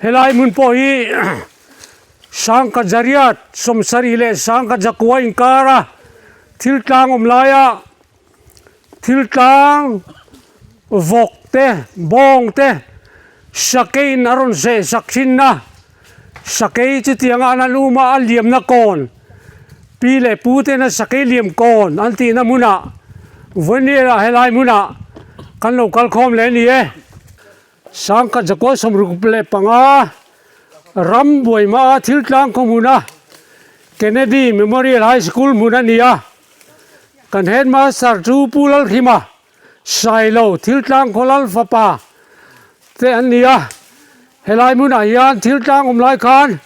Helai hmun pawh hi Sangkhat zariat sawmsarih leh sangkhat zakua inkara thil tlang awm laia thil tlang vawk te bawng te sakeiin a rawn zeh sak thin a, sakei chutianga an han um a a liamna kawn pi leh pu tena sakei liam kawn an tihna hmunah Vawiniah helai hmunah kan lo kal khawm leh a ni e. Sangkhat zakua 65 ram buaima a thil tlang khaw hmuna Kennedy Memorial High School hmun a ni a, kan headmaster chu Pu Lalhrima Sailo thil tlang khaw lal fapa te an ni a, helai hmunah hian thil tlang awm lai khan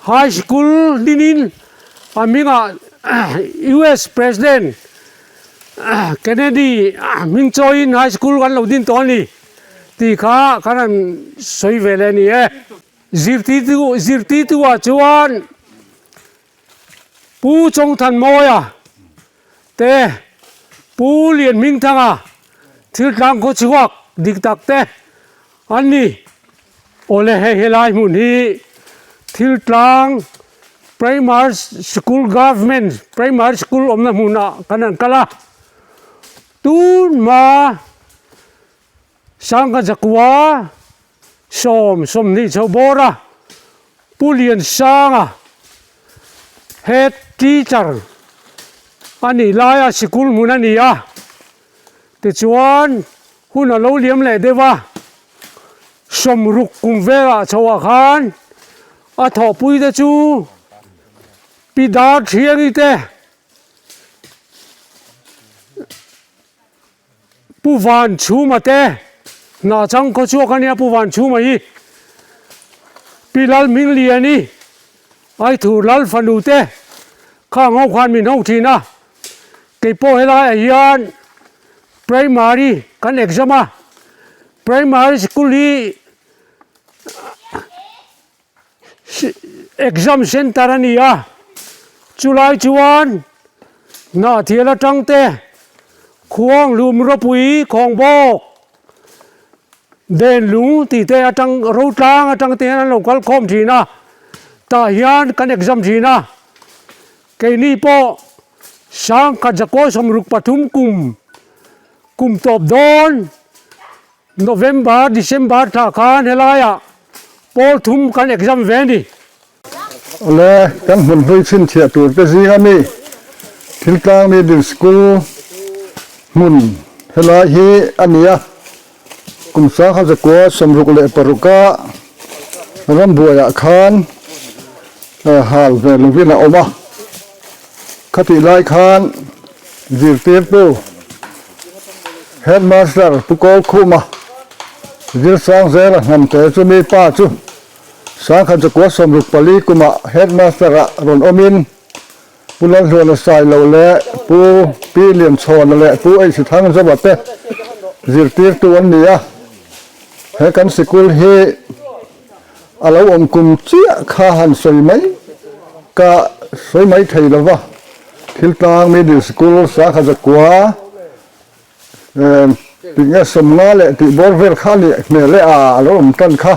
High School dinin a hmingah US President Kennedy hming chawiin High School kan lo din tawh a ni. Tih kha kan han sawi ve leh a ni e. Zirtirtu zirtirtu ah chuan Pu Chawngthanmawia te Pu Lianhmingthanga thil tlang khaw chhuak dik tak te an ni. Awle hei helai hmun hi thil tlang Primary School Government Primary School awmna hmunah kan han kal a. Tunhma Sangha zakua sawm sawmhnih chho bawr a, Pu Liansanga Head Teacher a nih laia sikul hmun a ni a, tichuan hun a lo liam leh deuh a, sawmruk kum velah chhoah khan a thawhpui te chu Pi Darthiangi te, Pu Van Chhuma te hnah chang khaw chhuak a nia Pu Van Chhuma hi Pi Lal Hmingliani Aithur Lal fanu te kha ang ho khan min ho thin a, kei pawh helaiah hian primary kan exam a, primary school hi Exam center a ni a, chulai chuan Hnahthial atang te khuang hlum ropui khawng bawk den lung tih te atang rotlang atang te hian an lo kal khawm thin a, tah hian kan exam thin a, keini pawh sangkhat zakua 63 kum kum tawp dawn. November, December thla khan helaiah pawl thum kan exam ve a ni. Awle, kan hmun hlui chhinchhiah tur te zing a mi Thiltlang Middle School hmun helai hi a ni a, kum 1966 a rambuaiah khan hal ve lovin a awm a, khatih lai khan zirtirtu Headmaster Pu Kawlkhuma Zirsang zela hnamte chu mi pa chu 1964 kumah Headmaster-ah rawn awmin Pu Lalhluana Sailo leh Pu Pi Lianchhawna leh Pu Eisithangzova te zirtirtu an ni a. He kan sikul hi a lo awm kum chiah kha han sawi mai ka sawi mai thei lo va, Thiltlang Middle School 1900 Tih nge 50 leh tih bawr vel kha nih hmel e a a lo awm tan kha.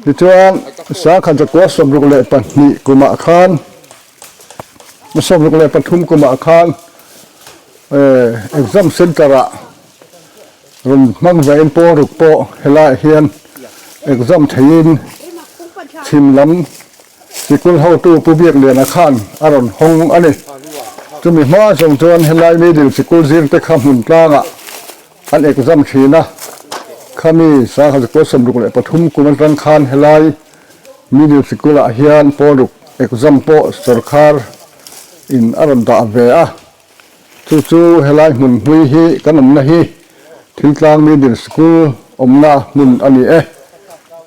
Tichuan 1962 kumah khan 63 kumah khan exam center ah rawn hmang vein pawl ruk pawh helaiah hian exam theiin chhim lam Sikul hotu Pu Biakliana khan a rawn hawng a ni. Chumi hma zawng chuan helai middle sikul zirte kha hmun tlangah an exam thin a, khami 1963 kum atang khan helai middle sikulah hian pawlruk exam pawh sorkar in a rawn dah ve a. Chu chu helai hmun hlui hi kan awmna hi Thiltlang Middle School awmna hmun a ni e.